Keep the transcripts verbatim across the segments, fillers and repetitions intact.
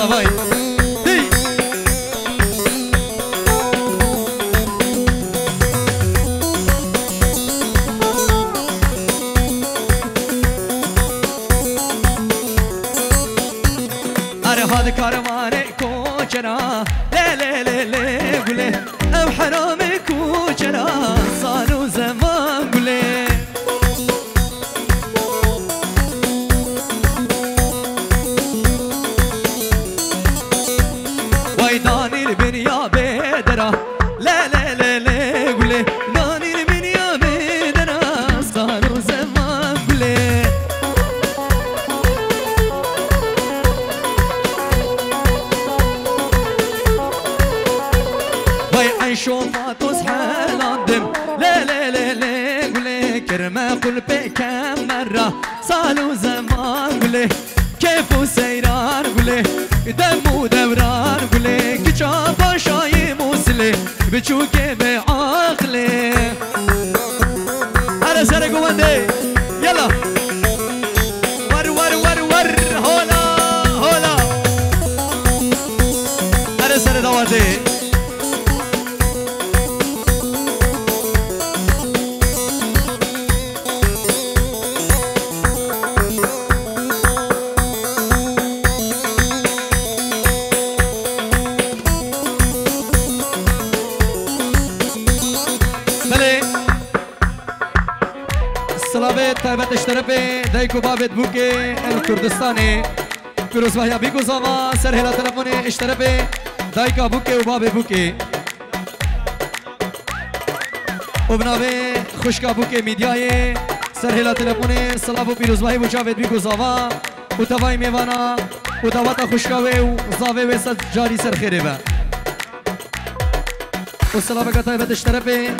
Vay. Hey. Are hadi karmane koçera, le le le le gule, ev herame koçera, salo zeman gule. Vay danî li bin ya bêdera, le le le le gule, danî li bin ya bêdera, salo zeman gule. Vay Eyşo Matos helandim, le le le le gule, kirme qulpê kemera, salo zeman gule. Kêf û seyran gulê, dem û dewran gulê, kiça paşayê Mûsilê, biçûkê bê aqilê. Here serê govendê, yela. Wer, wer, wer, wer, hola, hola. Here serê dawatê. Belê. Silavê taybet ji terefê dayik û bavê Bûkê el Kurdistanê. Pîrozbahiya Bîk û Zava ser hêla telefonê ji terefê dayika Bûkê û bavê Bûkê. Û bi navê xwişka Bûkê Mîdyayê ser hêla telefonê silav û pîrozbahî bo çavê Bîk û Zava û tevayî mêvana û daweta xwişka wê û zavê wê sed carî ser xêrê be. Û silaveka taybet ji terefê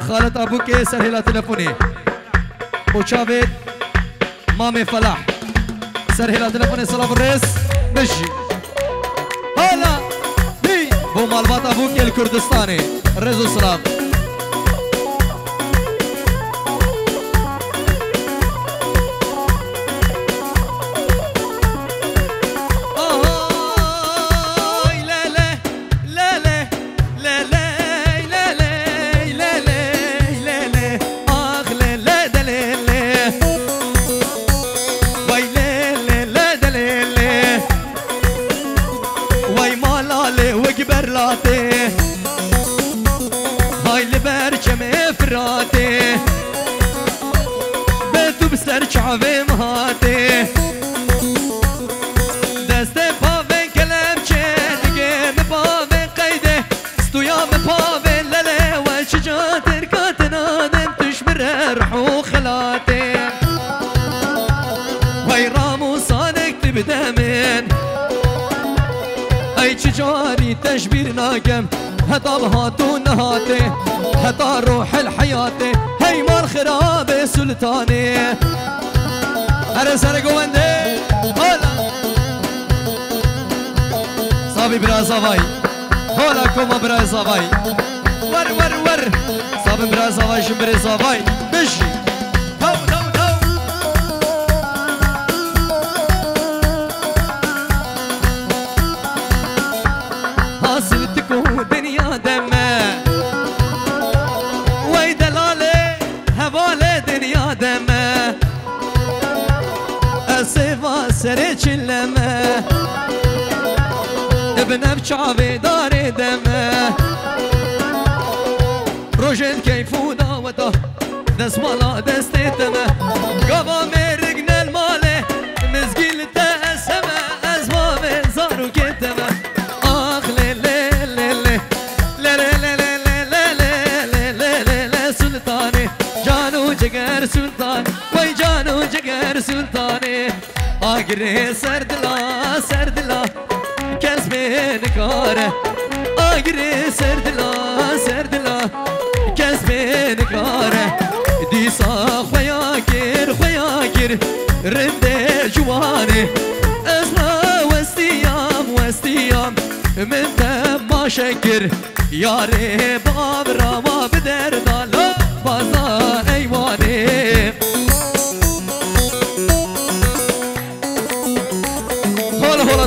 xaleta Bûkê ser hêla telefonê û çavê Mamê Felah. Ser hêla telefonê silav û rêz. Bijî. Hala. Bî. Bo malbata Bûkê li Kurdistanê. Rêz û silav. Ahay, le, le, le, le. Leley, leley, leley, leley, ax lele delele. Vay lele le delele. Vay mala lê wek berlatê. Hay li ber çemê Firatê. Be tu bi ser çavê min hatê. Destê pavên kelepçe digê min pavên qeydê. Stûya min pavê lele we çi ca tirka tinadim tu ji min re rih û xelatê. Wey ram û sanek tu bide min. Ey çi carî te ji bîr nakem. Heta bi hat û nehatê. Heta ruhil heyatê. Hey mal xirabê sultanê. Here sere govendê. Hala. Sabî bira zavay. Hola koma birayê zavay. Wer, wer, wer. Sabin birayê zavay, jin birê zavay. Bijî. Taw, taw, taw. Hasil tu ku dinya de me. Wey delalê, hevalê dinya de me. Ez sêva serê çile me. Di bin ev çavê darê de me. Rojên keyf û daweta. Destmala destê te me. Gava mêrik nel malê. Mizgî li te ez heme. Ez bavê zarokê te me. Ax lê lê lê lê. Lê lê lê lê lê lê lê lê lê lê lê sultanê. Can û ciger sultan. Wey can û ciger sultanê. Agirê ser dila, ser dila, kes pê nikare. Agirê ser dila, ser dila, kes pê nikare. Dîsa xweya kir, xweya kir, rindê ciwanê. Ez ne westiyam, westiyam, min temaşe kir. Yarê bav rama bi derda la baza eywanê. Hola, hola,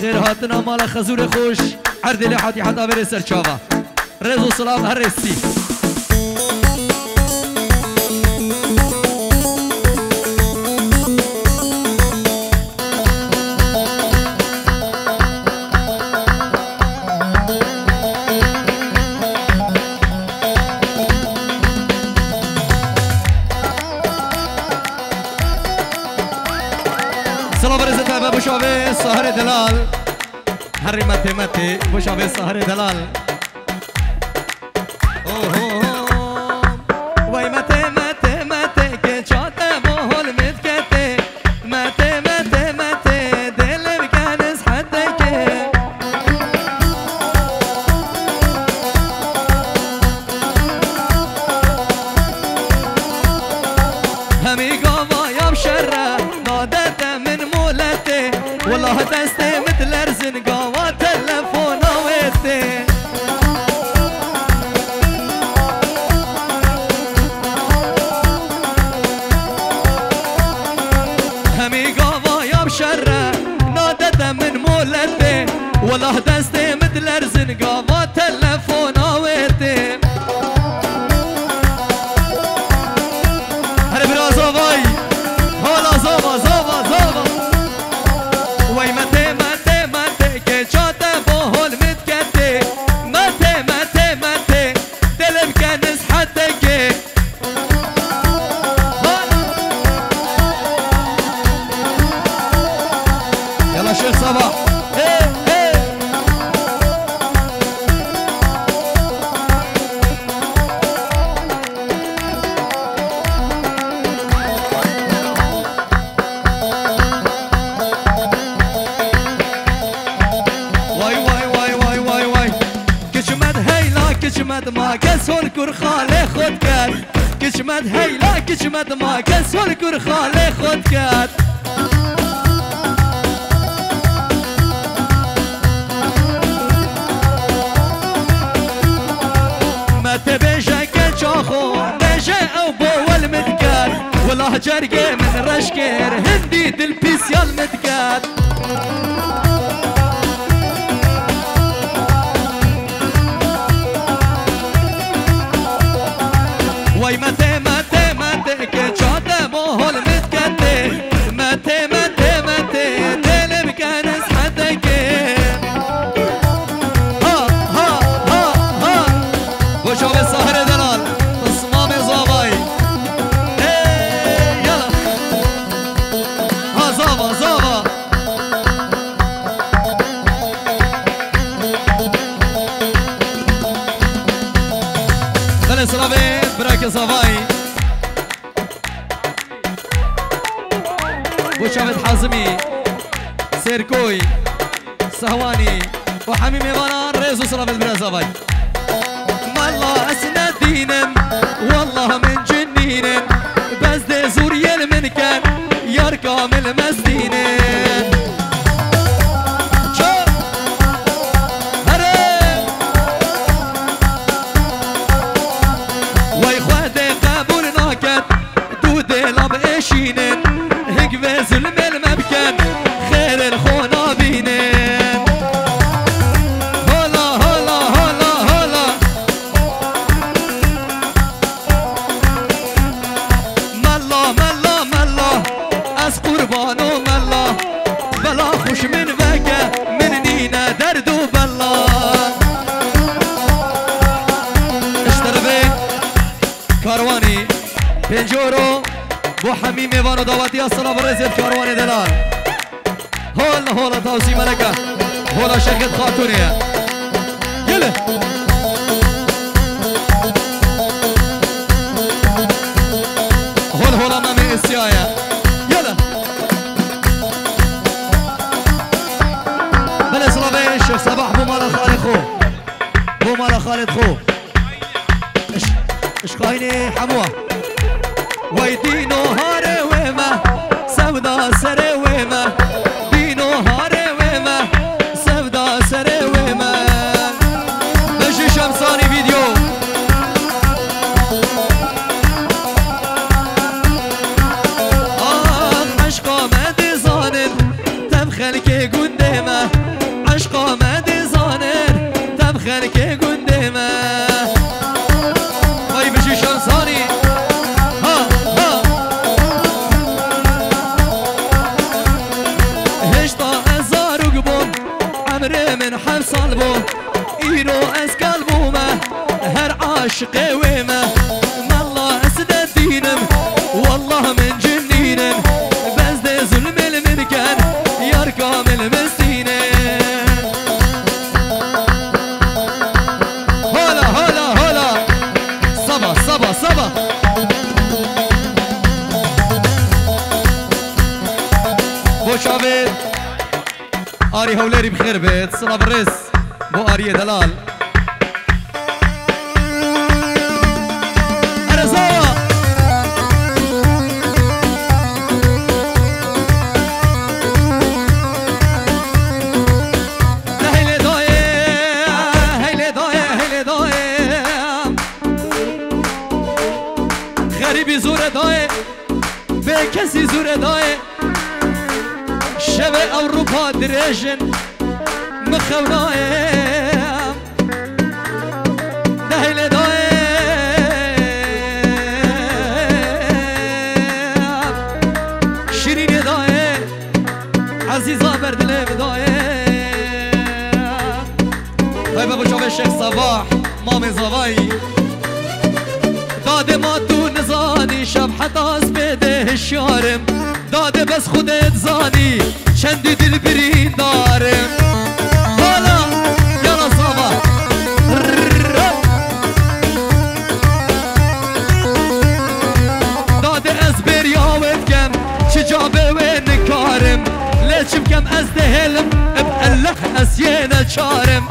Xêr hatina mala xezûrê xweş, erdê lê hatî heta verê ser çava. Rêz û silav her rêstî. Silav rêzê te be, bişa vê saherê delal. Herî metê metê, bişa vê saherê delal. Oho. Wey metê metê metê, kêça te bo hol min diketê. Metê metê metê, dê li bikenis hetê kê. Hemî gava ya bi şer e, nade te min moletê. Wela destê min dilerzin, gava telefona wê tê. Hemî gava ya bi şer e, nade te min moletê. Wela destê min dilerzin, gava telefona wê tê. Here bira zavay. Hala zava, zava, zava. Wey metê, metê, metê, kêça te bo hol min diketê. Metê, metê, metê, dê li bikenis hetê kê. Yala Şêx Sabah. Hey, hey. Way, way, way, way, way, way. Kiçmet heyla, kiçmet ma kes hol kur xalê xwe diket. Kiçmet heyla, kiçmet ma kes hol kur xalê xwe diket. Me te bêje keça xwe, bêje ew bo wel min diket. Wela cergê min reş kir, hindî dil pîsyal min diket. Wey metê, metê, metê, kêça te bo hol min diketê. Metê, metê, metê, dê li bikenis hetê kê. Ha, ha, ha, ha. Boşa ve sahere delal. Pismamê zavayî. Hey, yala. Ha, zava, zava. Belê silavê, birakê zavayî. Bo çavêt Hazimî, Sêrkoy, Sehwanî û hemî mêvanan rêz û silavêt bira zavayî. Mela ez nedînim, wallah min cinînin, bes dê zûriyê li min ken, yar kamil mestînin. Ço! Here! Wey Xwedê qebûl naket, tu dê la biêşînin, hing vê zulmê li me biken, xêrê li xwe nabînin. Hola, hola, hola, hola. Mela, mela, mela, ez qurbano mela. Bela xweş min veke, min nîne derd û bela. Ji terefê Karwanî, pêncî euro bo hemî mêvan û dawetiya silav û rêzê Karwanê delal. Hola, hola Tawsî Meleke. Hola Şevket Xatûnê ye. Gele. Hol hola Memê Esya ye. Gele. Belê silavê Şêx Sebah bo mala xalê xwe. Bo mala xalê xwe. Iş-, işxaynê hemû. Wey dîno harê wê me, sevda serê wê me. Dîno harê wê me, sevda serê wê me. Beşî Şemsanî video. Ax, eşqa me dizanin, tev xelkê gundê me. eşqê gundê me. Vay bijî Şemsanî. Ha, ha. Hêşta ez zarok bûm, emrê min heft sal bû. Îro ez kal bûme, her aşiqê wê me. Malla ez de dînim, wallah min cinînim. Bes dê zulmê li min ken, yar kamil min stîne. Hola, hola, hola. Saba, saba, saba. Bo çavê Arî Hewlêrî bi xêr bêt. Silav rêz bo Ariyê Delal. Here sawa. Heylê dayê, heylê dayê, heylê dayê. Xerîbî zûre dayê, bê kesî zûre dayê. Şevê Ewropa dirêj in, min xewnayê. Deheylê dayê, şirînê dayê, ezîza berdilê min dayê. Taybet bo çavê Şêx Sabah, mamê Zavayî. Dadê ma tu nizanî, şev heta ez pê de hişyar im. Dadê bes Xwedê dizanî, çendî dil birîndar im. Hala, yala Zava. Dadê ez bêriya wê dikem, çi ca bê wê nikarim. Lê çi bikem ez dihêlim, bi Allah ez yê neçar im.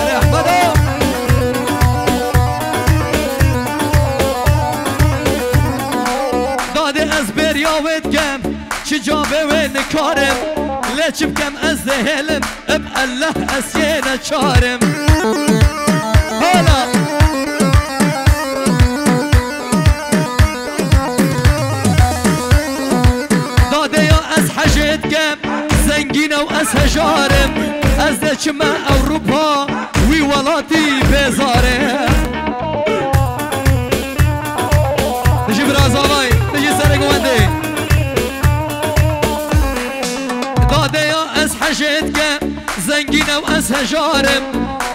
Rehmeta. Dadê ez bêriya wê dikem, çi ca bê wê nikarim. Lê çi bikem ez dihêlim, bi Allah ez yê neçar im. Hala. Dadê ya ez hecê dikem, zengîn ew ez hejar im. Ez dê çime Ewropa, wî welatî bêzar im. Dijî bira Zavay, dijî serê gowendê. Dadê ya ez hecê dikem, zengîn ew ez hejar im.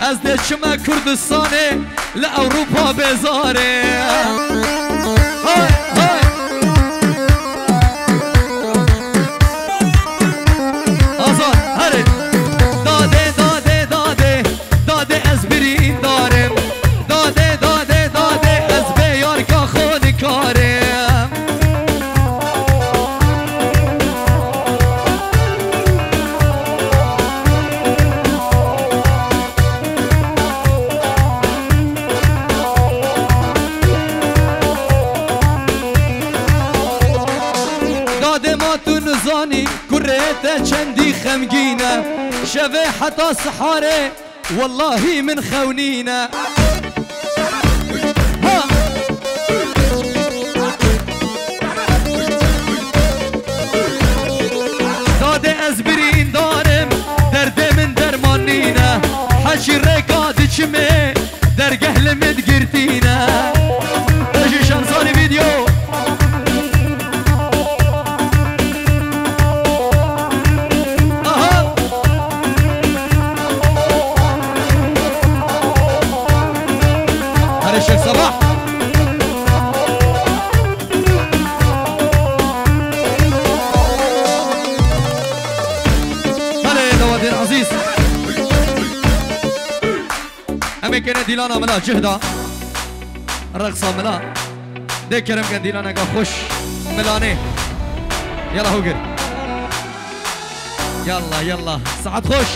Ez dê çime Kurdistanê, li Ewropa bêzar im. Hay, hay. Azad, herê. Dadê, dadê, dadê. Dadê ez birîndar im. Dadê, dadê, dadê ez bê yarka xwe nikarim. Dadê ma tu nizanî, kurê te çendî xemgîn e. Şevê heta siharê, wellahî min xewnîne. Ha! Dadê ez birîndar im, derdê min derman nîne. Hecî rêka diçimê, dergeh li min girtîne. Ejî Şemsarî video. Aha! Herê Şêx Sabah. Belê, dawatên ezîz. Em ê kene dîlana mila cih da. Reqsa mila. Dê kerem ken dîlaneka xweş. Milanê. Yala hûgir. Yalla, yalla. Saet xweş.